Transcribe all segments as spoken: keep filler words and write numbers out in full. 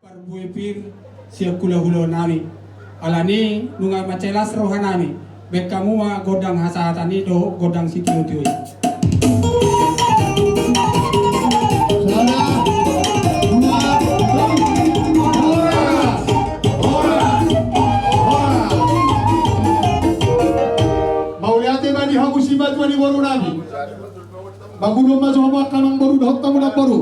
Parbue pir sian hulahula nami. Alani nunga mansai las roha nami. Baen hamu ma gondang hasahatan i dohot gondang sitiotio i. Sada, dua, tolu. Horas, horas, horas. Mauliate ma di hamu simatua ni boru nami. Mangulon ma jo hamu angka amangboru dohot hamu namboru.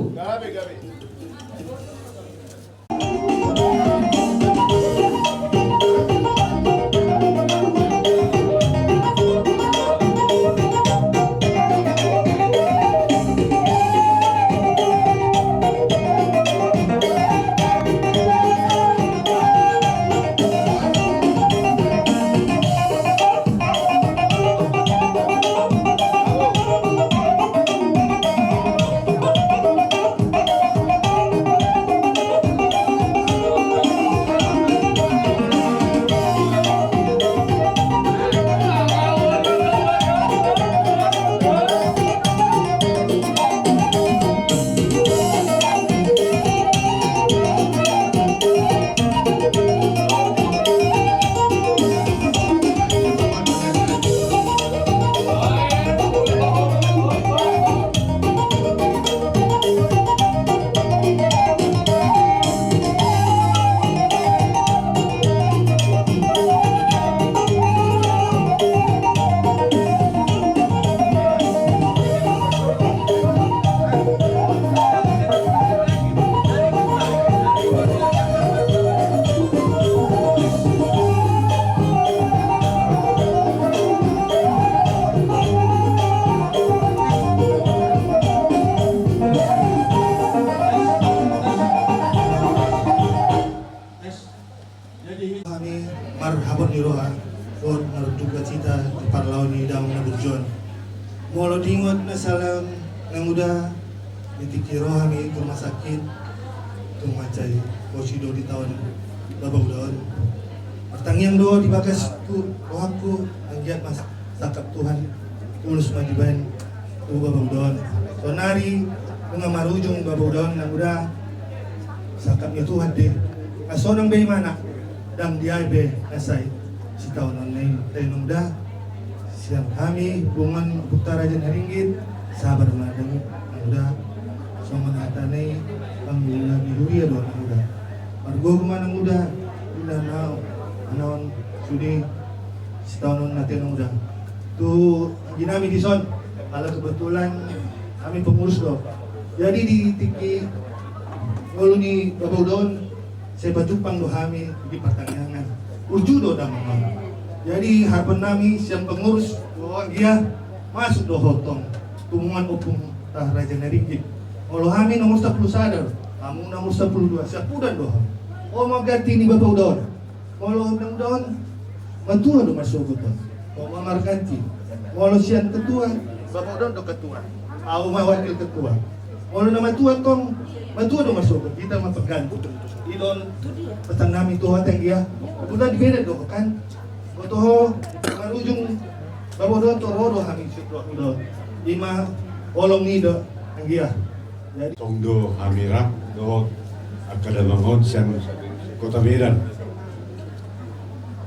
Hami marhabot ni roha dohot mardukacita di parlao ni damang na burju on. Molo diingot na saleleng na muda, di tingki ro hami tu rumah sakit, tung mansai posi do ditaon bapa uda on. Martangiang do di bagas tu rohangku, anggiat ma sangkap Tuhan, tulus ma dibaen tu bapa uda on. Saonari nunga marujung bapa uda on na muda, sangkap ni Tuhan do i. Sonang be imana, ndang diae be na sai sitaonon na i, tai na muda. Sian hami punguan Ompunta Raja Naringgit, sabar ma dang na muda. Songon hata ni pangula ni huria do na muda. Margogo ma na muda, ina na anaon sude sitaonon na tai na muda. Tu anggi nami dison, ala kebetulan hami pengurus do. Jadi di tingki ngolu ni bapa uda on, sai pajumpang do hami di partangiangan. Burju do damang on. Jadi harapan nami sian pengurus, o anggia, masuk do ho tong tu punguan Ompunta Raja Naringgit. Molo hami nomor sampulu sada, hamu nomor sampulu dua, siampudan do ho. O ma ganti ni bapa uda on. Molo na muda on, matua do marsogot on. O ma marganti. Molo sian ketua, bapa uda on do ketua. Au ma wakil ketua. Molo na matua tong, matua do marsogot. Hita ma pengganti. I do on pesan nami tu ho, anggia. Kebetulan di beda do kan. Boto ho, marujung bapa uda on, tu ro do hami sian bapa uda on. I ma holong ni i do, anggia. Tong do hami rap dohot angka damang on sian kota Medan.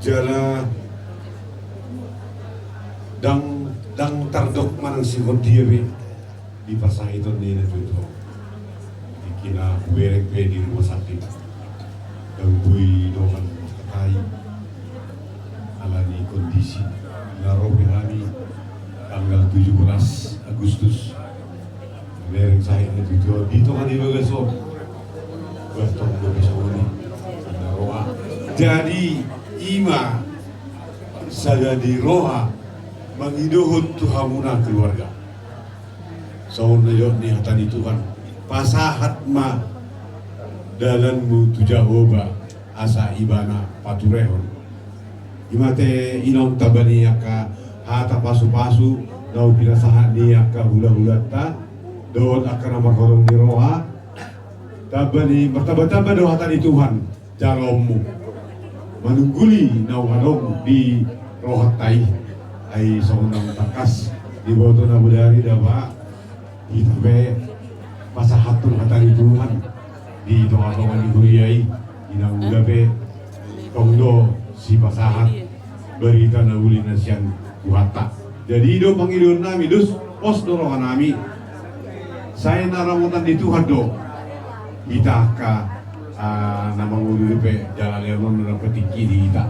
Jala ndang, ndang tardok manang songon dia be di parsahiton ni na tutu. Di tingki na hubereng pe di rumah sakit, ndang boi dongan mangkatai alani kondisi. Na ro pe hami tanggal tujuh belas Agustus, bereng sahit na tutu di tonga ni bagas on. Bah, tong do bisa uli na roha. Jadi i ma sada ni roha mangidohon tu hamuna keluarga. Songon na nidok ni hata ni Tuhan, pasahat ma dalanmu tu Jahowa, asa Ibana paturehon. I ma ate inong, tamba ni angka hata pasupasu na hupinasahat ni angka hulahulanta dohot angka na marholong ni roha. Tamba ni, martambatamba do hata ni Tuhan jaloonmu manungguli naung adong di rohanta i. Ai songon naung tangkas diboto na bodari, daba hita pe pasahathon hata ni Tuhan. Di tonga-tonga ni huria i, inang ula pe, tong do sipasahat barita na uli na sian Tuhanta. Jadi i do pangidoan nami dos, pos do roha nami. Sai na ramotan ni Tuhan do hita angka, ah, na mangolu pe jala lehonon na petingki di hita.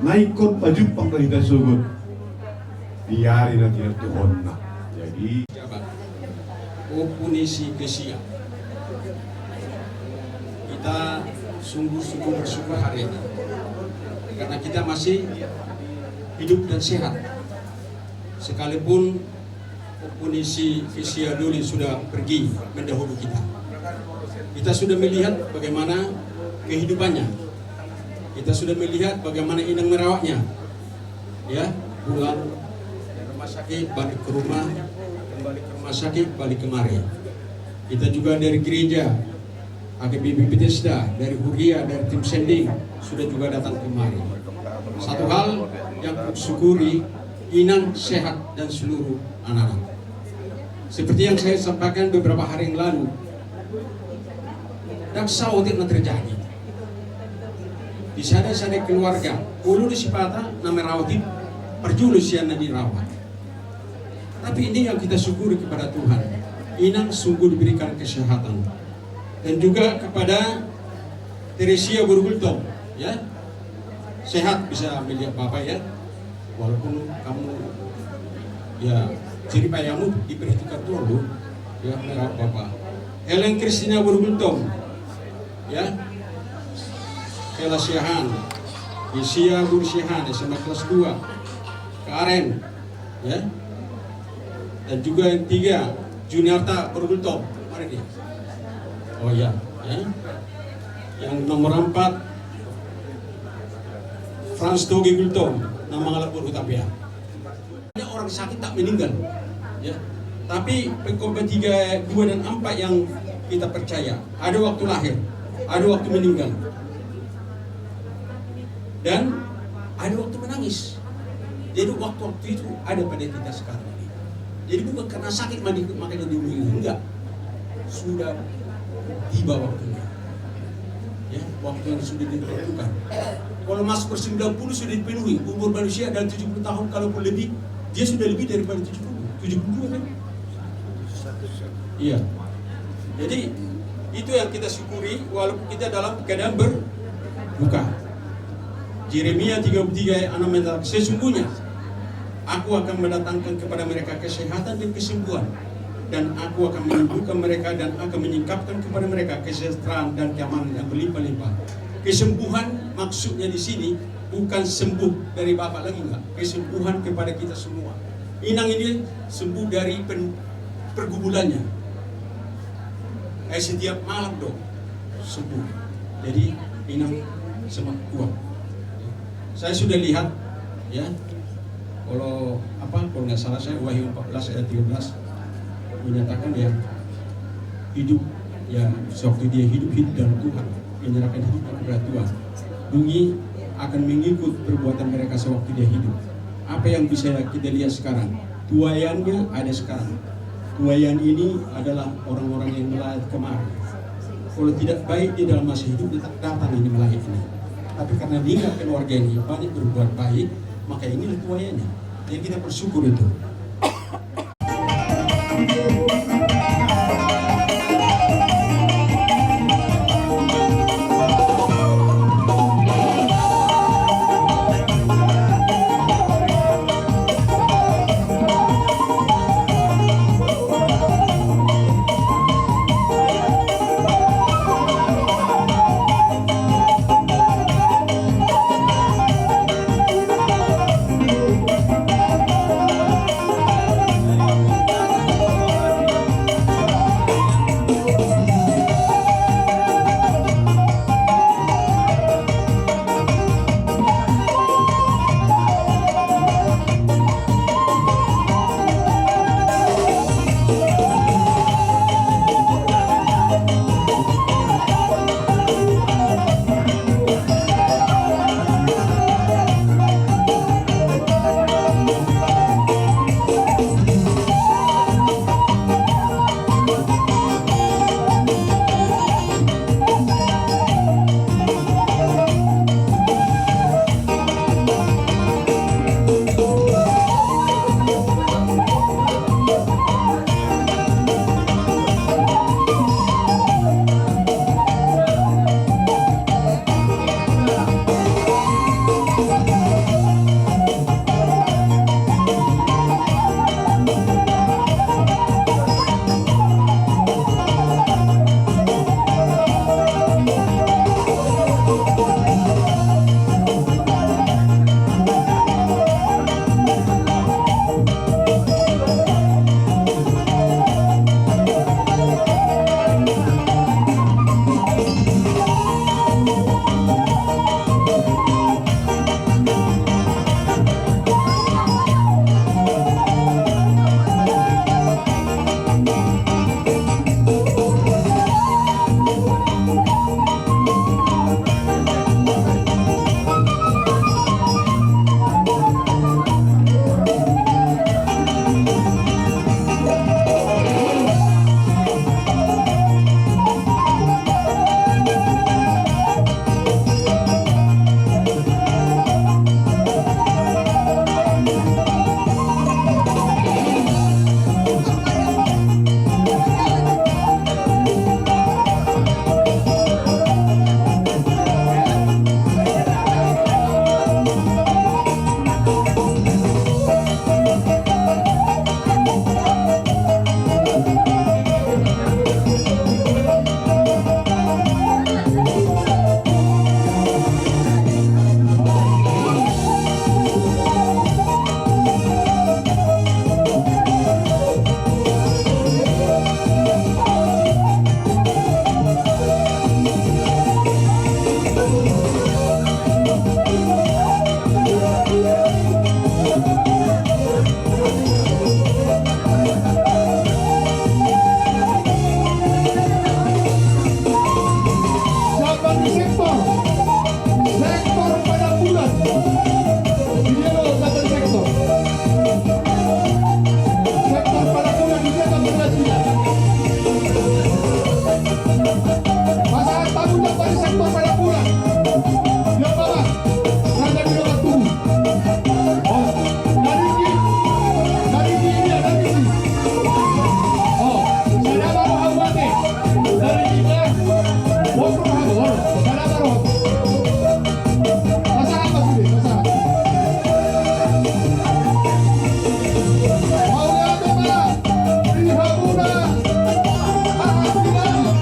Na ingkon pajumpang do hita sogot di ari na tinantuhonna. Jadi, jabat, ompu ni si Kesia. Kita sungguh-sungguh bersyukur hari ini karena kita masih hidup dan sehat. Sekalipun ompu ni si Kesia Doli sudah pergi mendahului kita. Kita sudah melihat bagaimana kehidupannya. Kita sudah melihat bagaimana inang merawatnya. Ya, pulang dari rumah sakit, balik ke rumah, kembali ke rumah sakit, balik kemari. Kita juga dari gereja H K B P Bethesda, dari huria, dari tim sending, sudah juga datang kemari. Satu hal yang kusyukuri, inang sehat dan seluruh anak-anak. Seperti yang saya sampaikan beberapa hari yang lalu, ndang saotik na terjadi. Di sada-sada keluarga, ulu di sipata na merawat i parjolo sian na dirawat. Tapi ini yang kita syukuri kepada Tuhan. Inang sungguh diberikan kesehatan. Dan juga kepada Teresia Boru Gultom, ya. Sehat bisa melihat Bapak, ya. Walaupun kamu, ya, jeripayahmu diperhitungkan Tuhan, loh. Ya, merawat Bapak. Helen Kristina Boru Gultom, ya. Hela Siahaan, Isia Boru Siahaan, S M A kelas dua. Karen, ya. Dan juga yang tiga, Juniarta Boru Gultom. Mana dia? Oh, iya, ya. Yang nomor empat, Frans Toge Gultom, na mangalap boru Hutapea. Ada orang sakit tak meninggal, ya. Tapi pengkhotbah tiga, dua, dan empat yang kita percaya, ada waktu lahir, ada waktu meninggal, dan ada waktu menangis. Jadi waktu-waktu itu ada pada kita sekarang ini. Jadi bukan karena sakit maka dia meninggal, enggak. Sudah tiba waktunya. Ya, waktu yang sudah ditentukan. Kalau masuk ke sembilan puluh sudah dipenuhi, umur manusia adalah tujuh puluh tahun, kalaupun lebih, dia sudah lebih daripada tujuh puluh, tujuh puluh dua kan? Iya. Jadi, itu yang kita syukuri, walaupun kita dalam keadaan berduka. Yeremia tiga puluh tiga ayat enam mengatakan, "Sesungguhnya Aku akan mendatangkan kepada mereka kesehatan dan kesembuhan, dan Aku akan menyembuhkan mereka dan akan menyingkapkan kepada mereka kesejahteraan dan keamanan yang berlimpah-limpah." Kesembuhan maksudnya di sini bukan sembuh dari Bapak lagi, enggak. Kesembuhan kepada kita semua. Inang ini sembuh dari pen-, pergubulannya. Eh, setiap malam dong sembuh. Jadi, inang semakin kuat. Saya sudah lihat, ya, kalau, apa, kalau nggak salah saya, Wahyu empat belas ayat tiga belas menyatakan, ya, hidup, ya, sewaktu dia hidup, hidup dalam Tuhan, menyerahkan hidupnya kepada Tuhan. Bumi akan mengikut perbuatan mereka sewaktu dia hidup. Apa yang bisa kita lihat sekarang? Tuayannya ada sekarang. Tuayan ini adalah orang-orang yang melayat kemari. Kalau tidak baik di dalam masa hidupnya, tak datang ini melayat ini. Tapi karena dia keluarga ini banyak berbuat baik, maka inilah tuayannya. Jadi kita bersyukur itu. Pasahat hamu jala di sektor Padang Bulan. Dia bawa. Raja di Dongan Tubu. Oh, dari sini. Dari sini dia, dari sini. Oh, saya baru hamu ate. Dari sini. Bosok hamu, oh, saya baru hamu. Pasahat ma sude, pasahat. Mauliate ma di hamuna. Aha, di hamuna.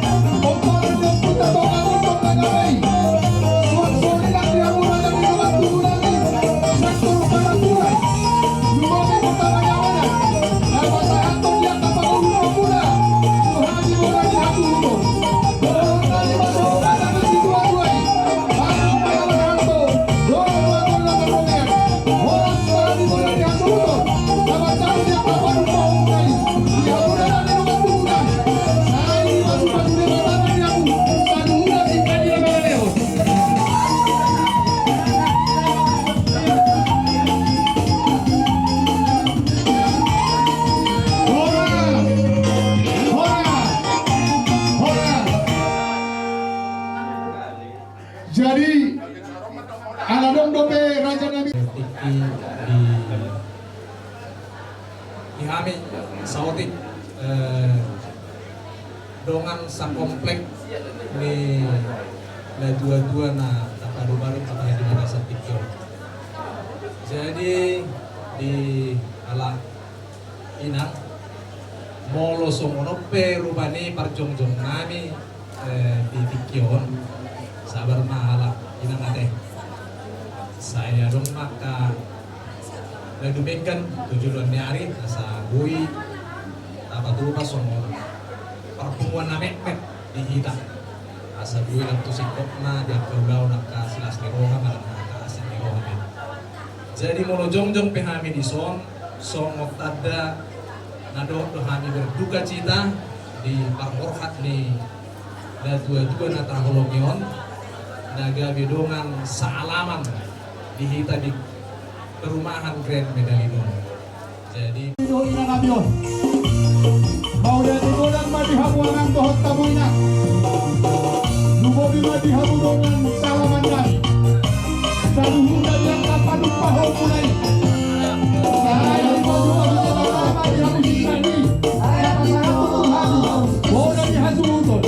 Pomparan ni ompunta Tonga, Tonga Ngamai. Suang songon i nang di hamuna, nang di Dongan Tubu nami. Sektor Padang Bulan. Lumobi kota Manyawana. Na pasahathon di angka pangulu muna. Tu hami bona ni hatuhuton. Jadi, ala adong dope raja nami. Tingki di, di hami saotik, eh, dongan sakomplek ni natuatua na tapadobaru, tapadobaru di bagasan tingki on. Jadi, di ala Inang, molo songon on pe rupani parjongjong nami, eh, di tingki on, sabar ma halak inang ate. Sai adong ma angka na dumenggan tu joloan ni ari, asa boi tapatupa songon parpunguan na metmet di hita. Asa boi lam tu singkopna di angka ulaon angka silas ni roha manang angka asing ni roha pe. Jadi molo jongjong pe hami dison, songon tanda na dohot do hami berdukacita di parborhat ni natuatua na taholongi on, na gabe dongan saalaman di hita di perumahan Grand Medalina on. Jadi, do inang nami on. Mauliate godang ma di hamu amang dohot hamu inang. Lumobi ma di hamu dongan saalaman nami. Saluhutna di angka panumpahon muna i. Sai lumobi ma di hamu inang. Ai pasahathon tu hamu bona ni hatuhuton.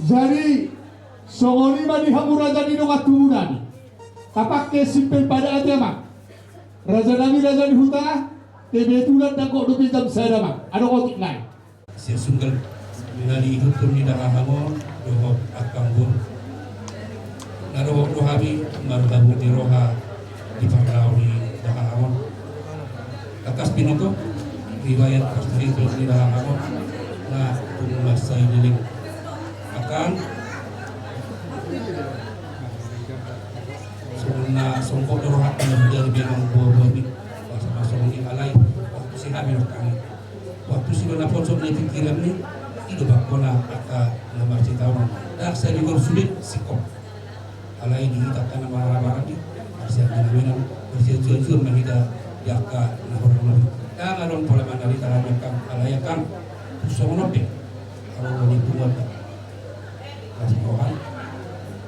Jadi, songon i ma di hamu raja ni dongan tubu nami. Tapangke simpel pada ate amang. Raja nami raja ni huta, kebetulan nangkok dope jam sada ma, adong otik nai. Sian sunggal na di huta ni dahahang on, dohot angka boru. Na dohot do hami marhabot ni roha di parlao ni dahahang on. Tangkas binoto, riwayat parsahiton ni dahahang on, na tung mansai leleng. Angka songon na songkot do rohanta na bujari memang boa-boa ni. Masa-masa songon i alai, waktu si hami rohanta. Waktu si do na ponsot na i pingkiran ni, i do bangkona angka na marsitaonon. Ndang sai digor sude singkop. Alai di hita angka na marhaha-haha ni, marsian-sian, marsian-sian ma hita di angka na horong nami. Ndang adong pola mandalita hami angka, alai angka. Songon on pe. Ala ni punguanta. Las roha.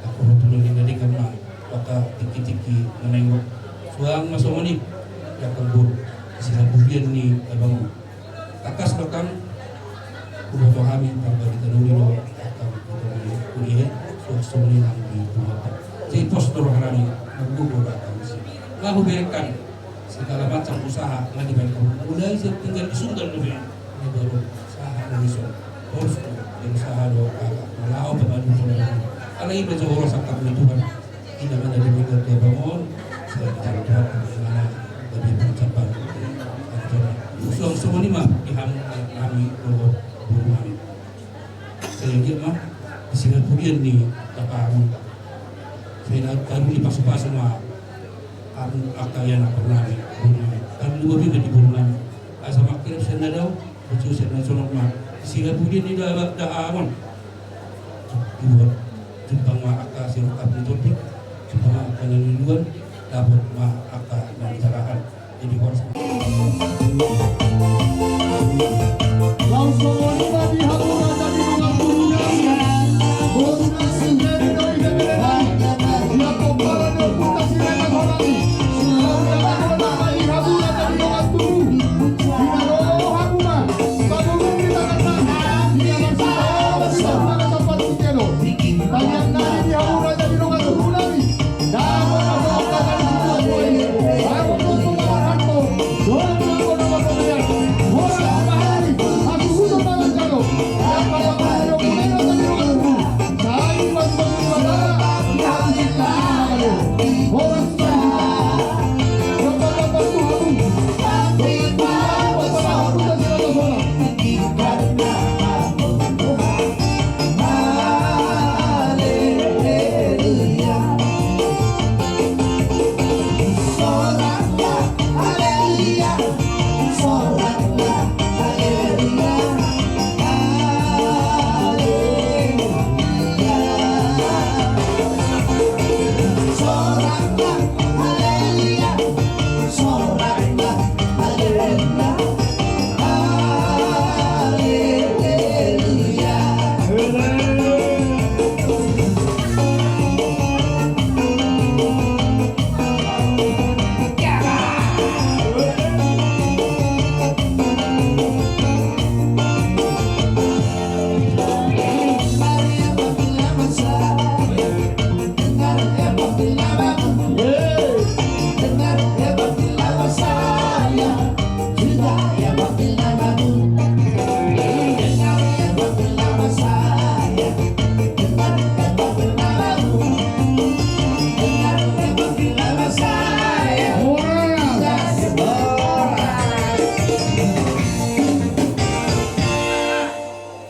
Angka hutulon ni na denggan ma. Tingki-tingki manengok. Suang ma songon i di angka boru, di sihapudian ni abang on. Tangkas do kan huboto hami parbagi tanoli do angka boru ni kuliah. Suang songon i nang di rumah. Jadi pos do roha nami, margogo do angka misi. Nga huberengkan segala macam usaha nga dibaen hamu, mulai sian tinggal di sunggal dope. Ni baru usaha do dison. Pos do, berusaha do, ala, melaho pemadu pemadu. Ala i ma jo horas angka ni Tuhan. Inda mana di minggu ke bangun, selain cari Tuhan, di mana lebih mencapai. Suang songon i ma di hamu, nami, dohot boru nami. Sai anggiat ma di sihapudian ni tapamu. Sai na tadi dipasu-pasu ma. Amu angka ianakhon nami, boru nami. Kan dua bibir di boru nami. Asa mangkilap sian na dao, bocor sian na sonok ma. Sihapudian ni da, da, dahamongan. Dua, jumpang ma angka sirongkap ni tondi, jumpang ma angka na niluluan, dapot ma angka na nijalahan. Jadi horas ma. Langsung ma di hamu raja ni dongan tubu. Boru nami, boru nami.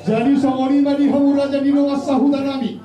Jadi songon i ma di hamu raja ni dongan sahuta nami.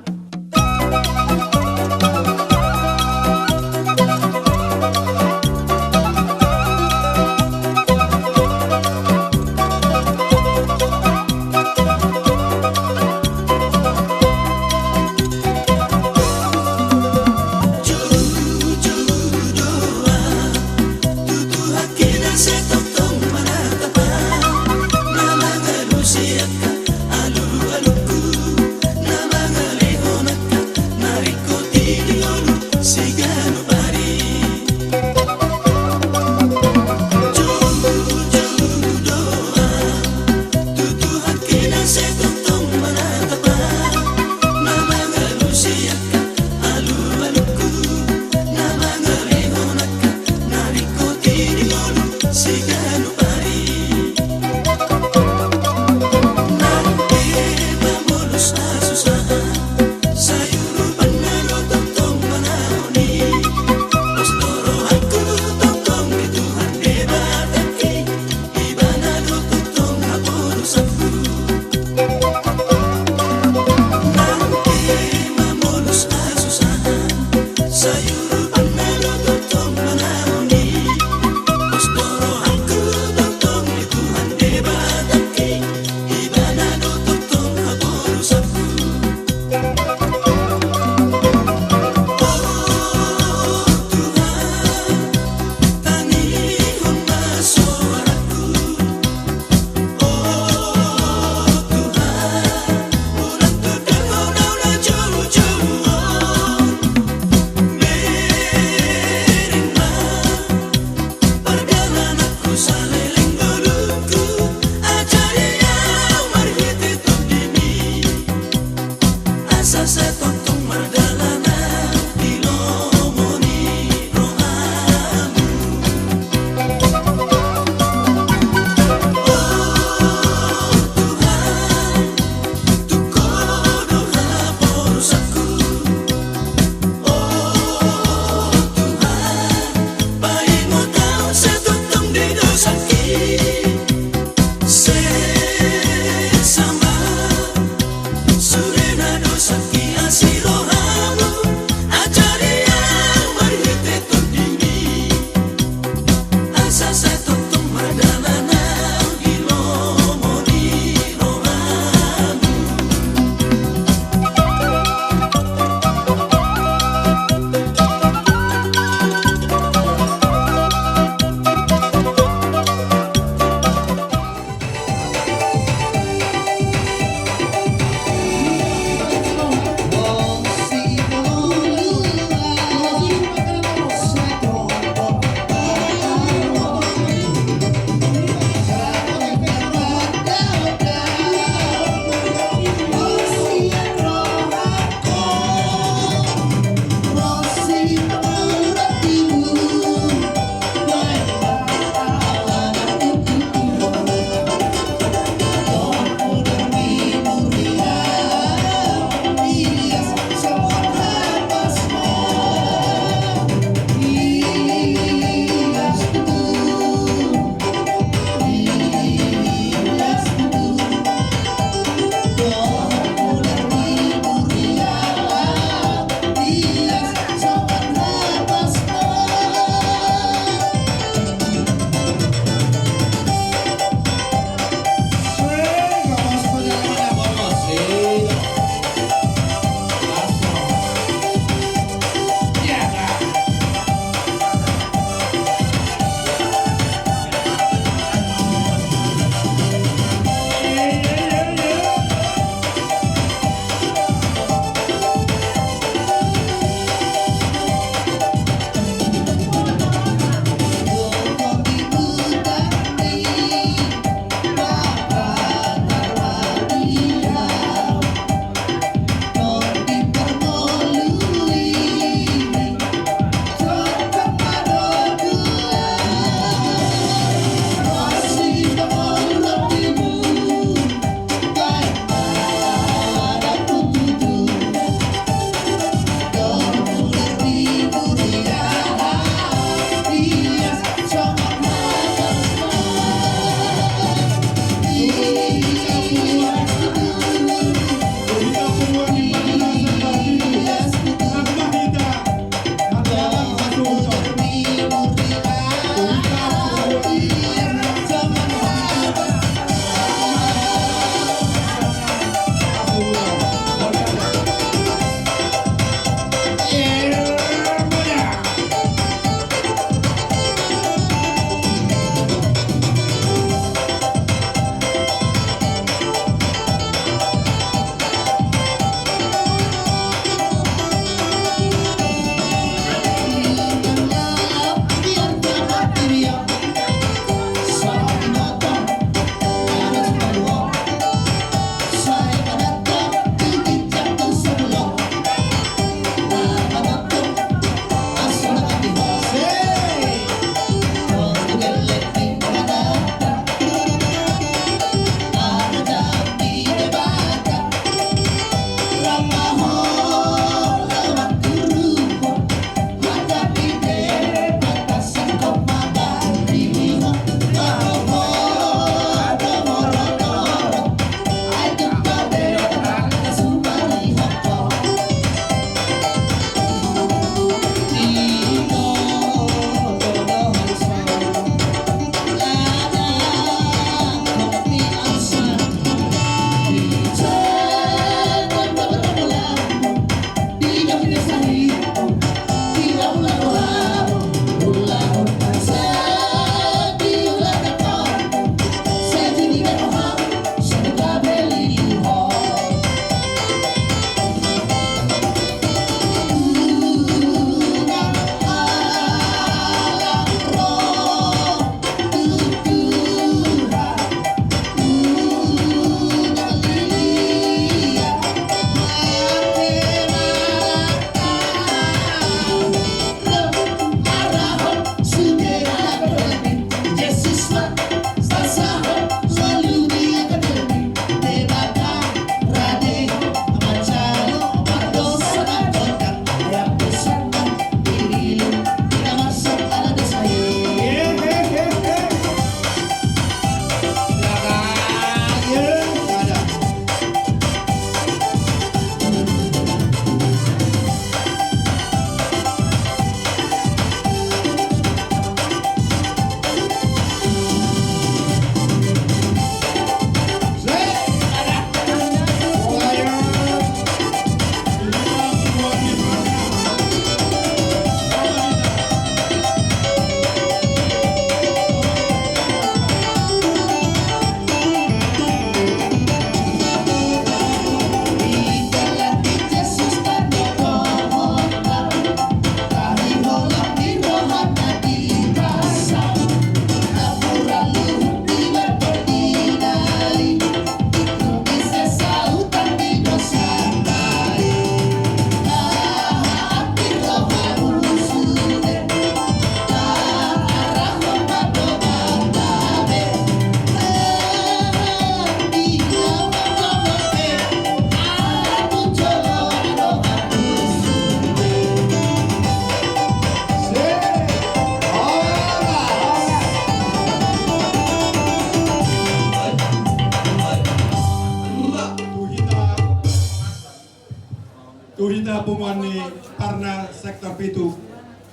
Punguan ni Parna sektor pitu,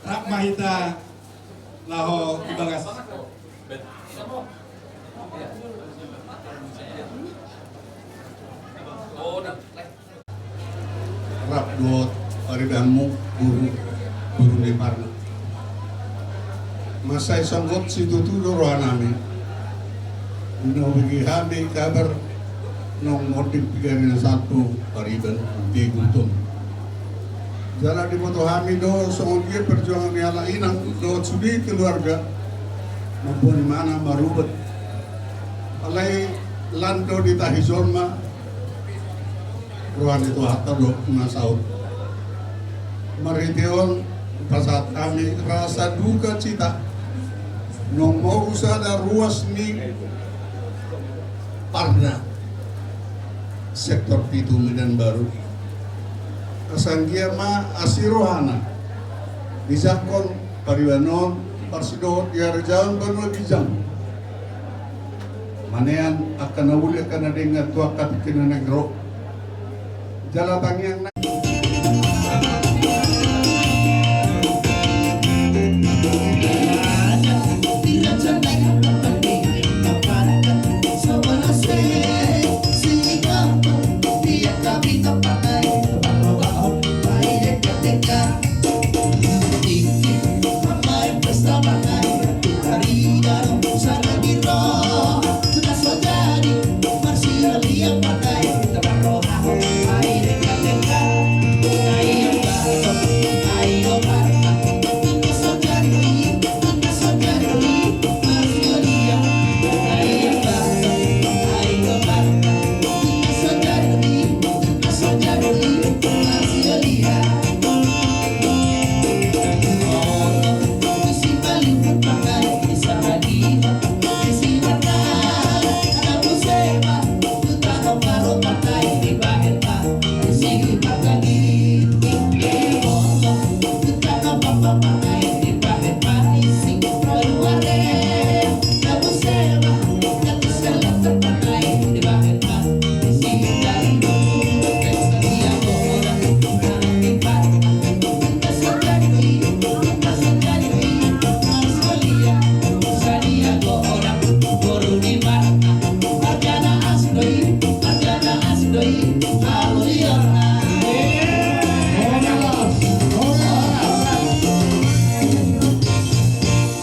rap ma hita laho di bagas. Rap dohot paribanmu, boru, boru ni Parna. Mansai sanggot situtu do rohanami. Nunga hubege hami kabar naung monding piga ni na salpu pariban di Gultom. Jala diboto hami do songon dia perjuangan ni halak inang dohot sude keluarga mamboan imana marubat. Alai lan do ditahi jolma, roha ni Tuhanta do na saut. Marhite on pasahat hami rasa duka cita naung mogu sada ruas ni Parna sektor pitu Medan Baru. Asa anggiat ma asi rohana dijangkon pariban on parsidohot di harajaon banua ginjang. Manean angka na uli angka na denggan tu angka tingki na naeng ro. Jala tangiang na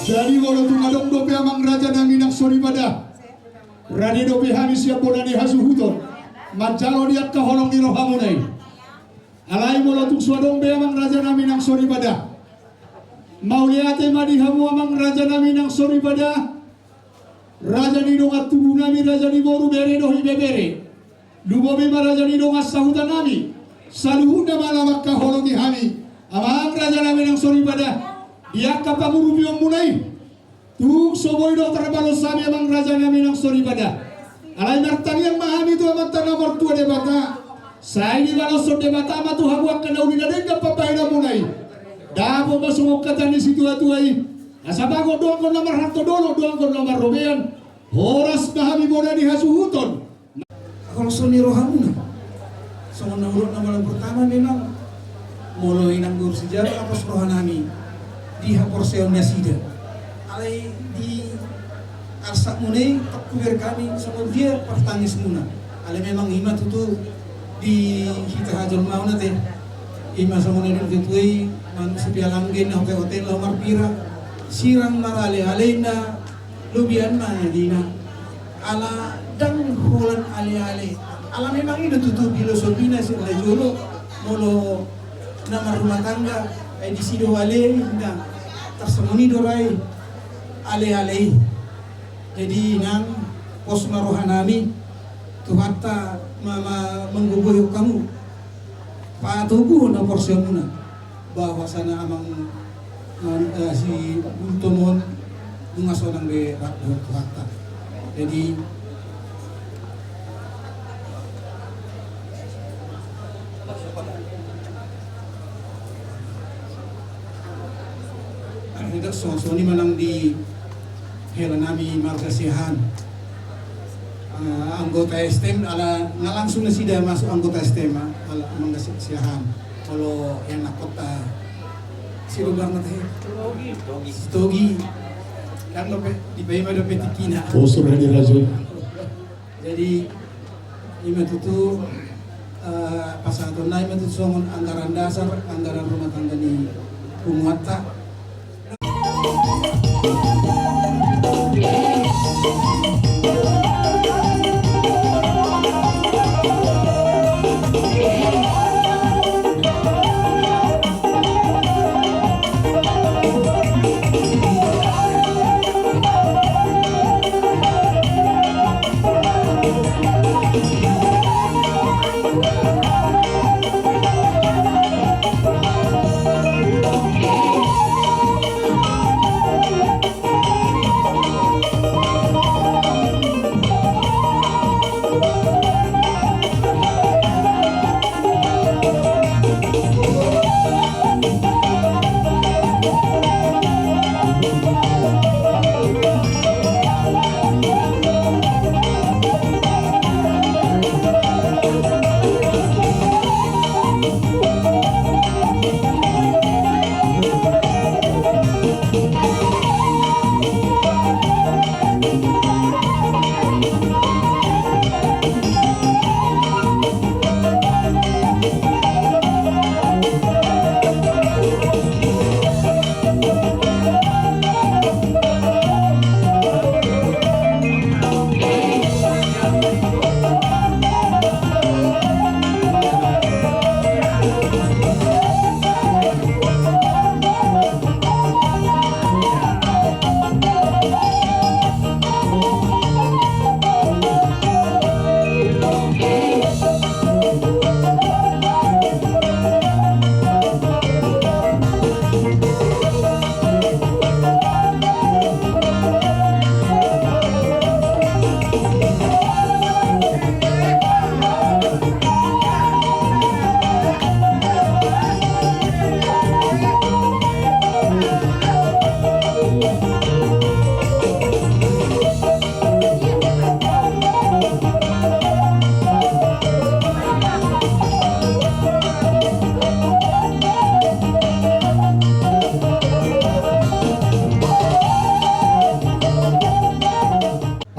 Jadi molo tung adong dope amang raja nami nang soripada, rade dope hami sian bona ni hasuhuton manjalo di angka holong ni rohamuna i. Alai molo tung so adong be amang raja nami nang soripada, mauliate ma di hamu amang raja nami nang soripada, raja ni dongan tubu nami, raja ni boru, bere dohot ibebere. Lumobi ma raja ni dongan sahuta nami, saluhutna ma lam angka holong ni hami amang raja nami nang soripada, di angka pangurupionmuna i. Tung so boi do tarbalos hami amang raja nami nang soripada. Alai martangiang ma hami tu Amanta na martua Debata, sai dibaloshon Debata ma tu hamu angka na uli na denggan pambahenanmuna i. Dapot ma songon hata ni situatua i: Asa bagot do anggo na marhalto, dolok do anggo na marrobean. Horas ma hami bona ni hasuhuton. Holso ni rohamuna. Songon na hudok na molo pertama memang molo inang boru sijalo apos rohanami di haporseaon nasida. Alai di arsakmuna i tong hubereng hami songon dia partangismuna. Alai memang i ma tutu di hita hajolmaon ate. I ma songon na nidok ni natuatua i, manuk sipialang gena hote-hote laho marpira, sirang marale-ale na lobian ma na dina. Ala ndang holan ale-ale. Ala memang i do tutu filosofina sian na jolo molo na marrumah tangga, ai disi do ale i na tarsongon i do ra i ale-ale i. Jadi nang pos ma rohanami, Tuhanta ma, ma manggogoihon hamu. Patoguhon haporseaonmuna bahwasana amang, eh, si Gultom on nunga sonang be rap dohot Tuhanta. Jadi songon i ma nang di hela nami marga Siahaan. Eh, anggota S T M, ala nga langsung nasida masuk anggota S T M, ala marga Si-, Siahaan. Molo ianakhonta, sidung do na tahe? Sitogi. Ndang dope dipaima dope tingkina. Bosur di raja. Jadi ima tutu, eh, pasahatonna ima tutu songon anggaran dasar, anggaran rumah tangga ni punguanta.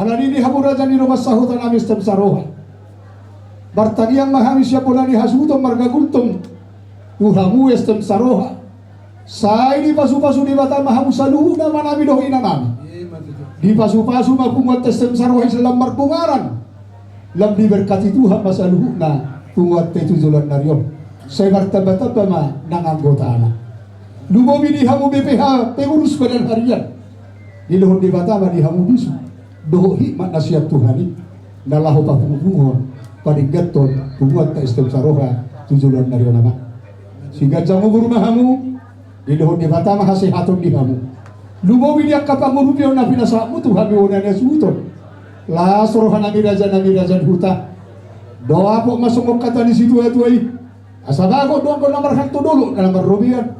Alani i di hamu raja ni dongan sahutanami S T M Saroha. Martangiang ma hami sian bona ni hasuhuton marga Gultom tu hamu S T M Saroha. Sai dipasupasu Debata ma hamu saluhutna amanami dohot inanami. Dipasupasu ma punguanta S T M Saroha i sian lam marbungaran. Lam diberkati Tuhan ma saluhutna punguanta i tu joloan ni ari on. Sai martambatamba ma nang anggotana. Lumobi di hamu B P H, pengurus badan harian. Dilehon Debata ma di hamu bisu dohot hikmat na sian Tuhan i, na laho papungupunguhon, padengganhon punguanta S T M Saroha tu joloan ni ari on, amang. Siganjang umur ma hamu, dilehon Debata ma hasehaton di hamu. Lumobi di angka pangurupion na pinasahatmu tu hami bona ni hasuhuton. Las rohanami rajanami raja ni huta. Dapot ma songon hata ni situatua i: Asa bagot do anggo na marhalto, dolok na marrobean.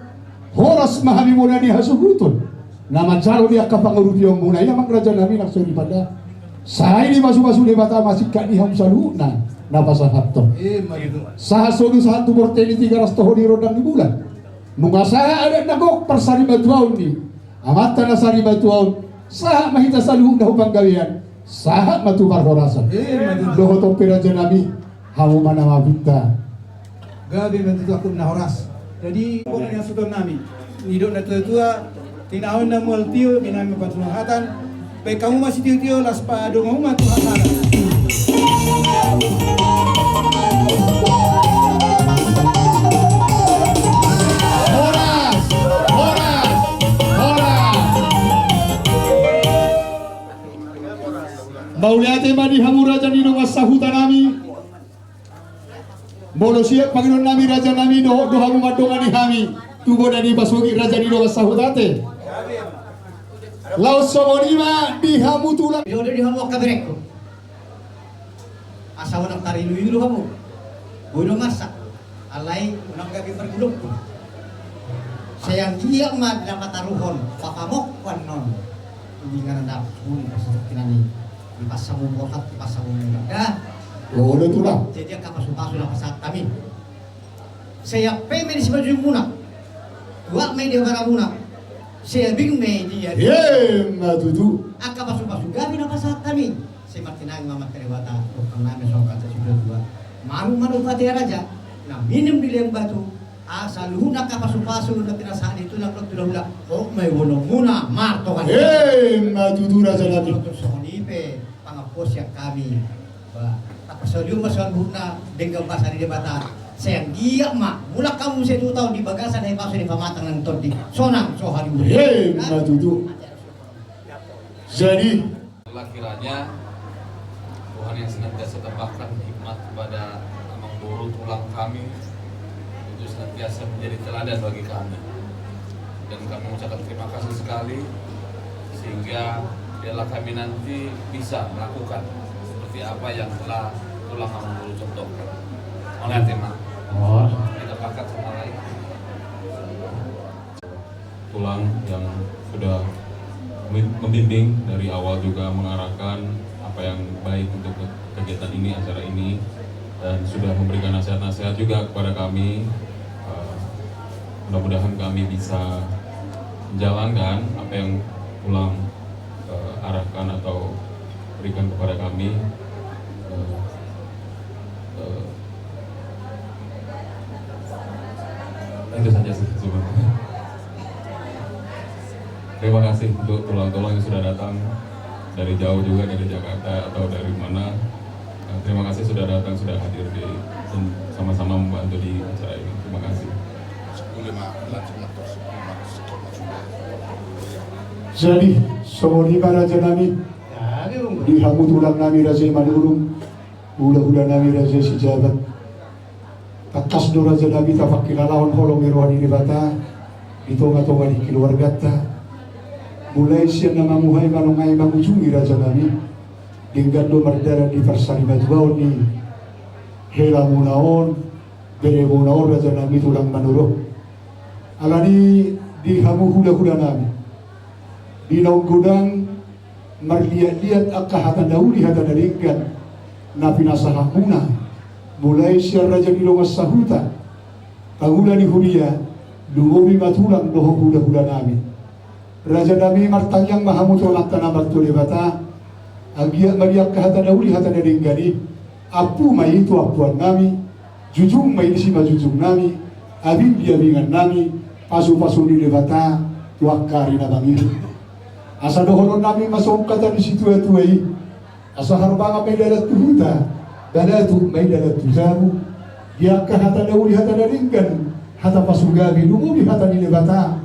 Horas ma hami bona ni hasuhuton na manjalo di angka pangurupionmuna i, amang rajanami na soripada. Sai dipasupasu Debata ma singkat ni hamu saluhutna na pasahathon. Sahat solu sahat tu bortei ni Tigaras, toho di rondang ni bulan. Nunga sahat adat na gok parsarimatuaon ni amanta na sarimatua on, sahat ma hita saluhutna tu panggabean, sahat ma tu parhorasan. Dohot on pe rajanami, hamu ma na mapinta. Gabe ma tutu angkup na horas. Jadi bona ni hasuhutonnami, nidok na tuatua: Tinaon na mual tio, inna ma panjuluhatan. Baen hamu ma sitiotio, laos padomu ma tu hasara. Horas, horas, horas. Mauliate ma di hamu raja ni dongan sahutanami. Molo siap pangidoannami rajanami, dohot do hamu mandongani hami tu bona ni pasogit raja ni dongan sahuta ate. Laos songon i ma di hamu tulang. Dia udah di hamu angka berengku. Asa unang tariluilu hamu. Boi do masa. Alai unang gabe pargulungku. Sai anggiat ma na pataruhon papamokkon non. Di ngana dapur, di pasal kinani. Di pasal mumpohat, di pasal mumpohat. Dah. Boleh tulang. Jadi angka pasupasu na pasahat hami. Sai ape ma i di simanjujungmuna, tuak ma i di abaramuna, sai abing ma i di ari. Emma tutu. Angka pasupasu gabe na pasahat hami, sai martinangi ma amanta Debata, dohonon nami songon hata ni situatua: Manuk ma dohot ate raja na minum di lean batu. Asa luhut angka pasupasu na pinasahat ni tulang dohot hulahula, hot ma i boanonmuna martonga. Emma tutu raja nami. Songon i pe pangampuon sian hami. Ba, tapasaulion ma saluhutna denggan basa ni Debata. Sai anggiat ma mulak hamu muse tu huta on di bagasan hami pasu ni pamatang nang tondi. Sonang so hadi. Emma tutu. Jadi, kiranya Tuhan yang senantiasa tambahkan hikmat kepada amang boru tulang kami untuk senantiasa menjadi teladan bagi kami. Dan kami mengucapkan terima kasih sekali, sehingga biarlah kami nanti bisa melakukan seperti apa yang telah tulang amang boru contohkan. Oleh tema. Oh. Kita pakat sama lain. Tulang yang sudah mem-, membimbing dari awal, juga mengarahkan apa yang baik untuk ke-, kegiatan ini, acara ini, dan sudah memberikan nasihat-nasihat juga kepada kami. Eh, mudah-mudahan kami bisa menjalankan apa yang Tulang, eh, arahkan atau berikan kepada kami. Eh, eh, itu saja sih sebenarnya. Terima kasih untuk tulang-tulang yang sudah datang dari jauh juga, dari Jakarta atau dari mana. Eh, terima kasih sudah datang, sudah hadir di, dan sama-sama membantu di acara ini. Terima kasih. Jadi, songon i ma raja nami, di hamu tulang nami raja i Manurung, hulahula nami raja i Sijabat. Tangkas do raja nami tapangkilalahon holong ni roha ni Debata di tonga-tonga ni keluarganta. Mulai sian na mamuhai manang na mangujungi raja nami, denggan do mardalan di parsarimatuaon ni helamuna on, beremuna on raja nami tulang Manurung. Alani di hamu hulahula nami, di naung godang marliat-liat angka hata na uli hata na denggan na pinasahatmuna, mulai sian raja ni dongan sahuta, pangula ni huria, lumobi ma tulang dohot hulahula nami. Raja nami, martangiang ma hamu tu Amanta na martua Debata, anggiat ma di angka hata na uli hata na denggan i, ampu ma i tu ampuan nami, jujung ma i di simanjujung nami, abing di abingan nami, pasupasu ni Debata tu angka ari na mangihut. Asa dohonon nami ma songon hata ni situatua i: Asa harbangan ma i dalan tu huta, balatuk ma i dalan tu jabu. Di angka hata na uli hata na denggan, hata pasugabe, lumobi hata ni Debata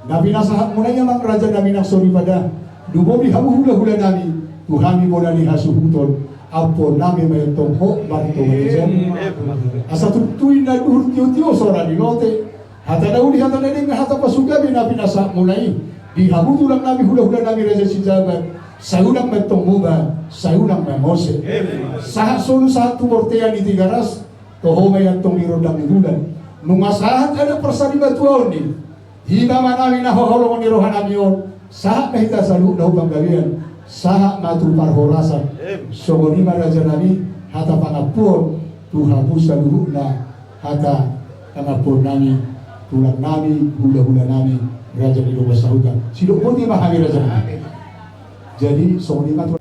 na pinasahatmuna i, amang raja nami na soripada, lumobi hamu hulahula nami, tu hami bona ni hasuhuton, ampuon nami ma i antong hot martonga di jabu. Asa tutu inna duhur tiotio sora ni lote, hata na uli hata na denggan hata pasugabe na pinasahatmuna i, di hamu tulang nami hulahula nami raja Sijabat, sai unang ma i antong muba, sai unang ma i mose. Sahat solu sahat tu bortean ni Tigaras, toho ma i antong di rondang ni bulan. Nunga sahat adat parsarimatuaon ni himama nami na haholongon ni roha nami on, sahat ma hita saluhutna tu panggabean, sahat ma tu parhorasan. Songon i ma raja nami, hata pangampuon tu hamu saluhutna, hata pangampuon nami, tulang nami, hulahula nami, raja ni dongan sahuta. Sidok boti ma hami raja nami. Jadi songon i ma tu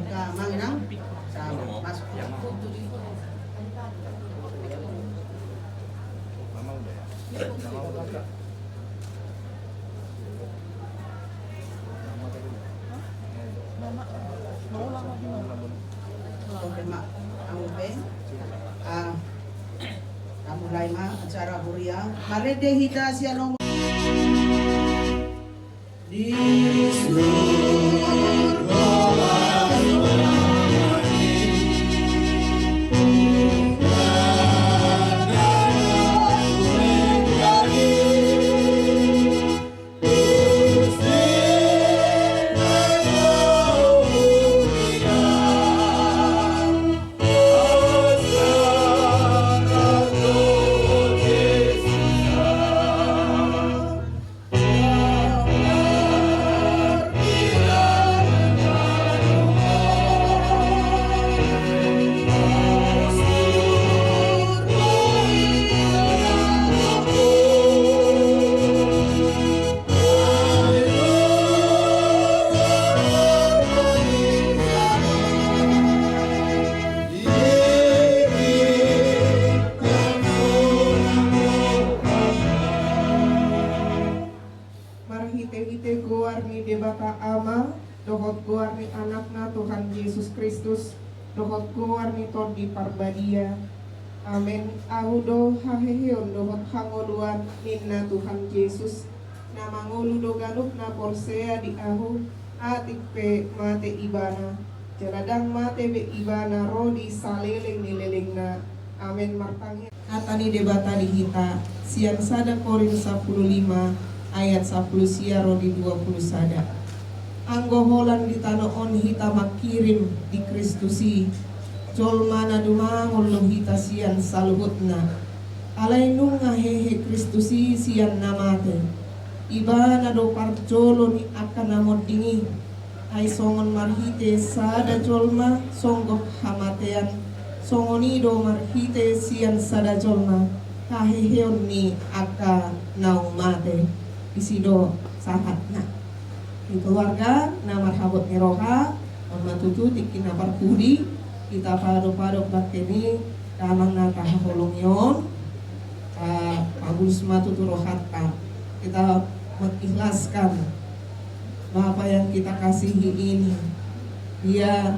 Ka manang, sa-, masuk. Oke, Mak. Oke. Ah, mulai ma acara huria. Marende hita sian nomor. Marhitehite goar ni Debata Ama, dohot goar ni Anakna Tuhan Jesus Kristus, dohot goar ni Tondi Parbadia. Amen. Ahu do haheheon dohot hangoluan, ninna Tuhan Jesus, na mangolu do ganup na porsea di Ahu, atik pe mate ibana, jala ndang mate be ibana ro di saleleng ni lelengna. Amen. Martangiang. Hata ni Debata di hita sian sada Korint sampulu lima ayat sampulu sia ro di dua pulu sada. Anggo holan di tano on hita mangkirim di Kristus i, jolma na dumangol do hita sian saluhutna. Alai nunga hehe Kristus i sian na mate. Ibana do parjolo ni angka na monding i. Ai songon marhite sada jolma songgop hamatean, songon i do marhite sian sada jolma haheheon ni angka naung mate. Disi do sahatna. Di keluarga na marhabot ni roha, on ma tutu tingki na parpudi, hita padopadop bangke ni damang na tahaholongi on. Ah, pabulus ma tutu rohanta. Kita mengikhlaskan Bapa yang kita kasihi ini, dia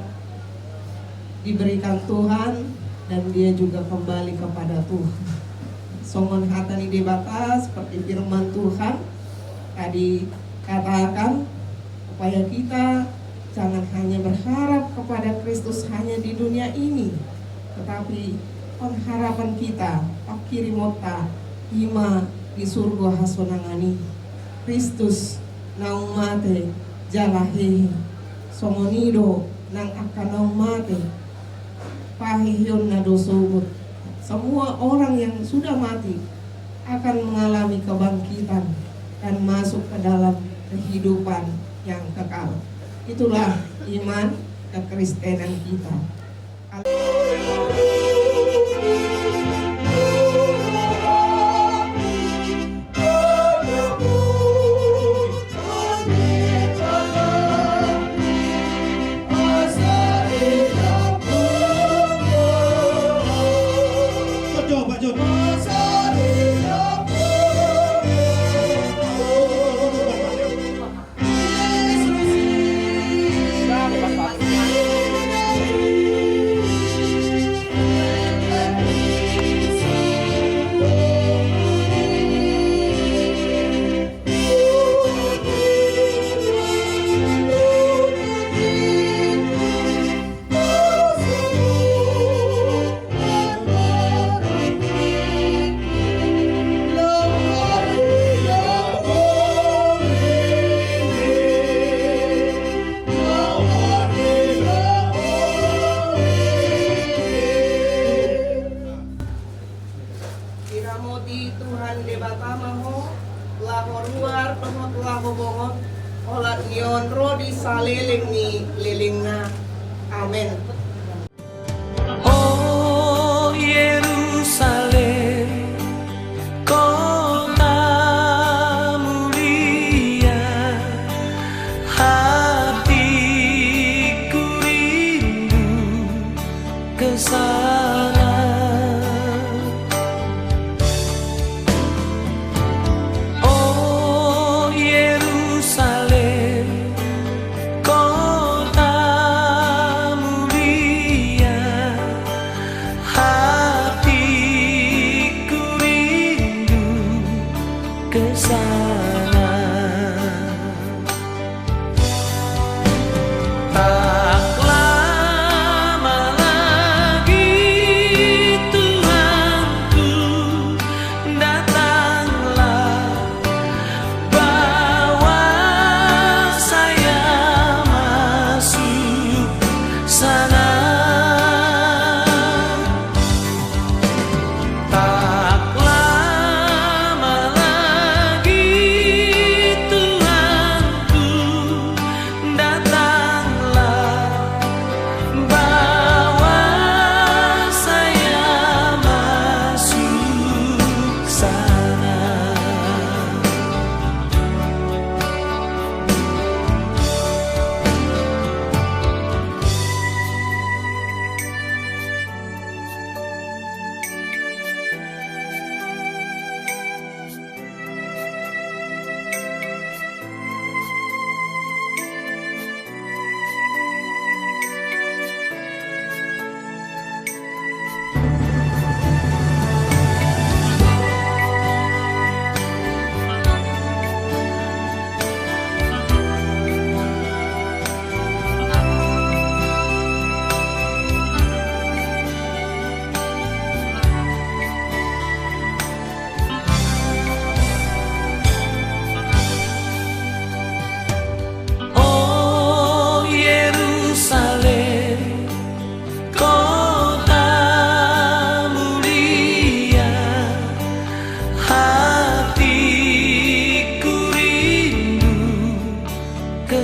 diberikan Tuhan dan dia juga kembali kepada Tuhan. Songon hata ni Debata, seperti firman Tuhan tadi katakan, supaya kita jangan hanya berharap kepada Kristus hanya di dunia ini, tetapi pengharapan kita, pangkirimonta, i ma di surgo hasonangan i. Kristus naung mate jala hehe. Songon i do nang angka naung mate, paheheonna do sogot. Semua orang yang sudah mati akan mengalami kebangkitan dan masuk ke dalam kehidupan yang kekal. Itulah iman kekristenan kita. Diramoti Tuhan Debata ma ho, laho ruar dohot laho bongot, holan ni on ro di saleleng ni lelengna. Amen. O Yerusalem, kota mulia, hatiku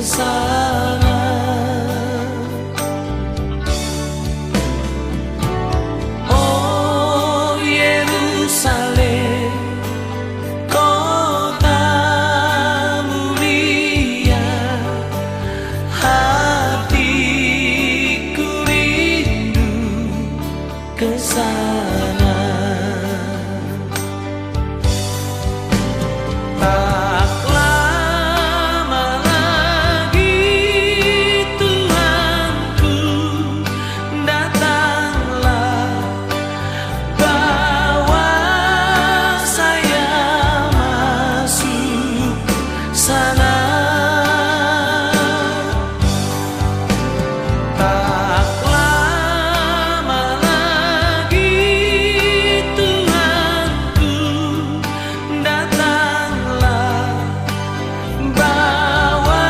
Sana. O Yerusalem, kota mulia, hatiku rindu ke sana. Tak lama lagi, Tuhanku, datanglah, bawa saya masuk sana. Tak lama lagi, Tuhanku, datanglah, bawa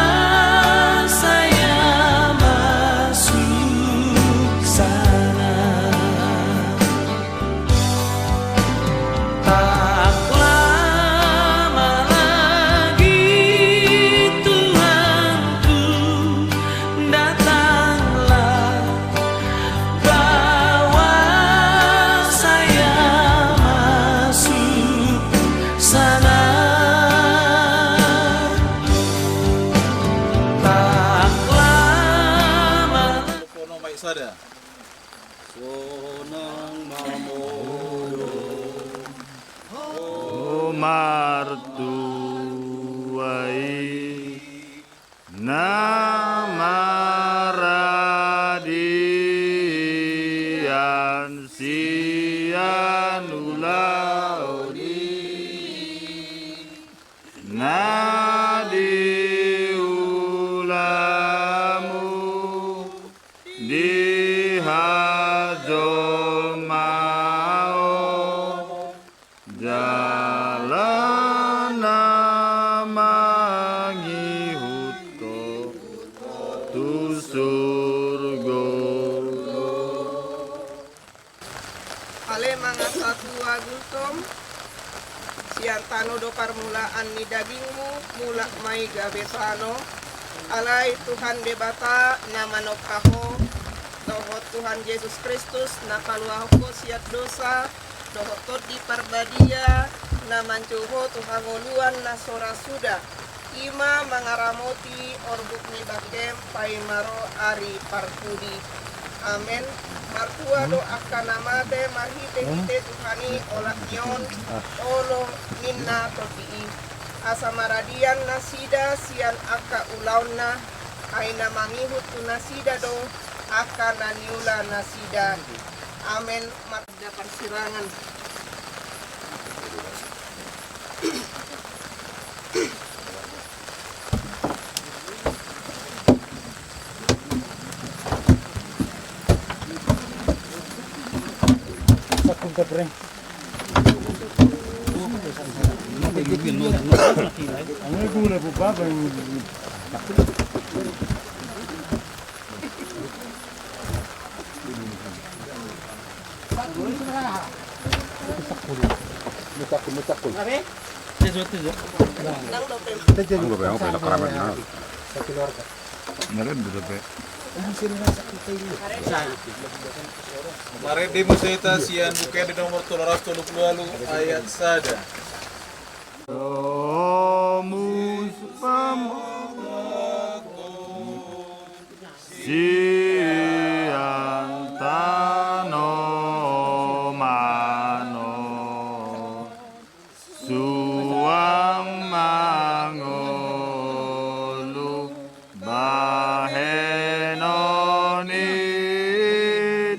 saya masuk sana. Tak lama lagi, Tuhanku, datanglah, bawa saya masuk sana. Tak lama. Sonang mamora, o martua i, na maradian sian ulaon i, na di ulamu di hajolmaon, jala na mangihut ho tu surgo. Ale mangasa tu agultom, sian tano do parmulaan ni dagingmu, mulak ma i gabe tano. Alai Tuhan Debata na manompa ho, dohot Tuhan Jesus Kristus na paluahon ho sian dosa, dohot Tondi Parbadia na manjou ho tu hangoluan na so ra suda, i ma mangaramoti orbuk ni bangkem paima ro ari parpudi. Amen. Martua do angka na mate marhitehite Tuhan i olat ni on, olo ninna tondi i. Asa maradian nasida sian angka ulaonna, ai na mangihut tu nasida do angka na niula nasida. Amen. Mar- Ada parsirangan. Marende muse hita sian Buku Ende nomor tolu ratus tolu pulu ualu ayat sada. Domu pamokkon sian tano manon, suang mangolu bahenon i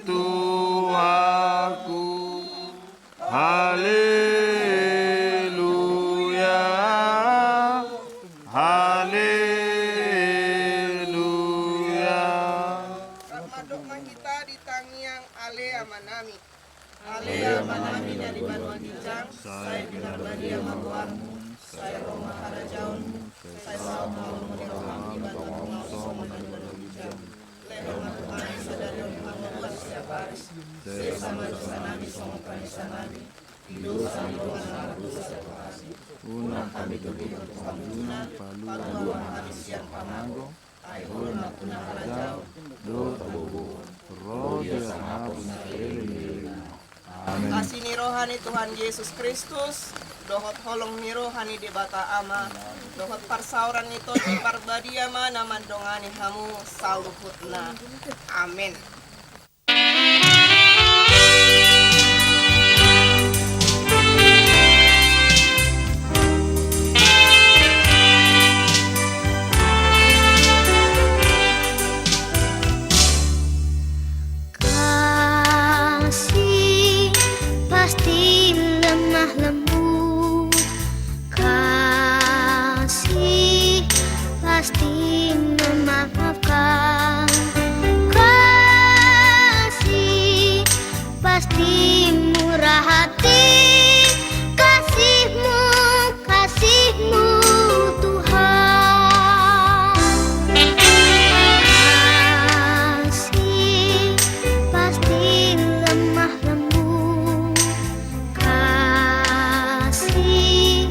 Tuhanku. Haleluya, haleluya. Rap mandok ma hita di tangiang Ale Amanami. Ale Amanami na di banua ginjang, sai pinarbadia ma goarmu, sai ro ma harajaonmu, sai saut ma lomo ni roham di banua tonga on songon na di banua ginjang. Lehon ma tu hami sadari on hangoluan siap ari, sesa ma dosanami songon panesanami di dosa ni dongan na mardosa tu hami. Unang hami togihon tu pangunjunan, palua ma hami sian Panganggo, ai Ho do nampuna harajaon dohot hagogoon, ro di hasangapon saleleng ni lelengna. Amen. Asi ni roha ni Tuhan Jesus Kristus, dohot holong ni roha ni Debata Ama, dohot parsaoran ni Tondi Parbadia ma na mandongani hamu saluhutna. Amen. Kasih pasti lemah lembut, kasih pasti memaafkan, kasih pasti murah hati, kasih-Mu, kasih-Mu, Tuhan. Kasih pasti lemah lembut, kasih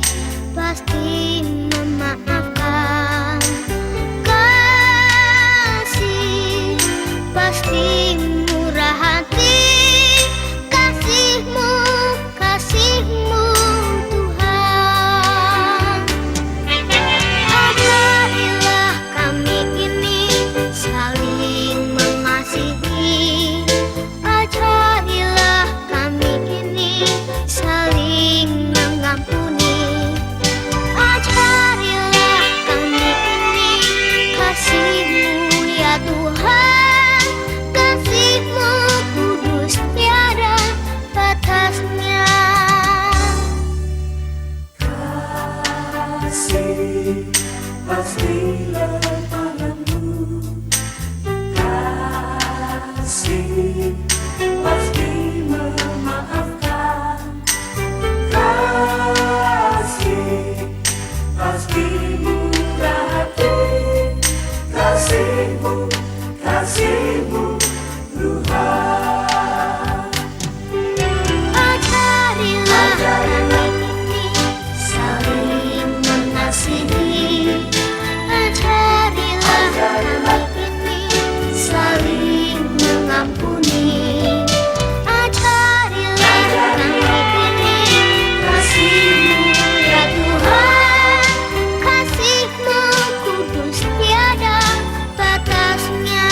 pasti memaafkan, kasih pasti murah hati, kasih-Mu, kasih-Mu, Tuhan. Ajarilah kami ini saling mengasihi. Ajarilah kami ini saling mengampuni. Ajarilah kami ini kasih-Mu, ya Tuhan, kasih-Mu kudus tiada batasnya. Kasih pasti lemah lembut, kasih pasti memaafkan, kasih pasti murah hati, kasih-Mu, kasih-Mu, Tuhan. Ajarilah kami ini saling mengasihi. Ajarilah kami ini saling mengampuni. Ajarilah kami ini kasih-Mu, ya Tuhan, kasih-Mu kudus tiada batasnya.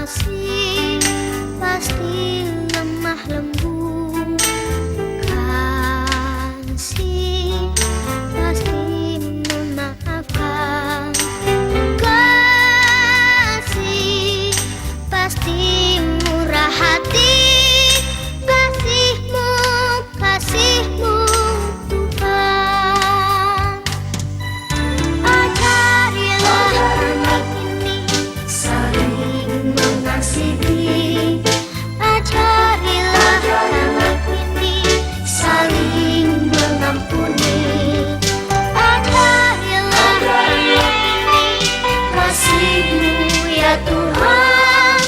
Kasih pasti lemah lembut, kasih pasti memaafkan, kasih pasti murah hati, kasih-Mu, kasih-Mu, Tuhan. Ajarilah kami ini saling mengasihi. Ajarilah kami ini saling mengampuni. Ajarilah kami ini kasih-Mu, ya Tuhan,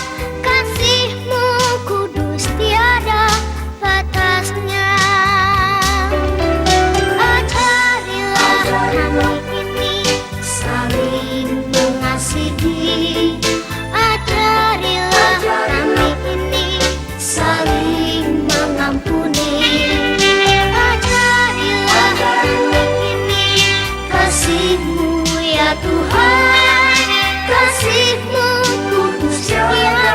kasih-Mu kudus tiada batasnya. Ajarilah kami ini saling mengasihi. Ajarilah kami ini saling mengampuni. Ajarilah kami ini kasih-Mu, ya Tuhan, kasih-Mu kudus tiada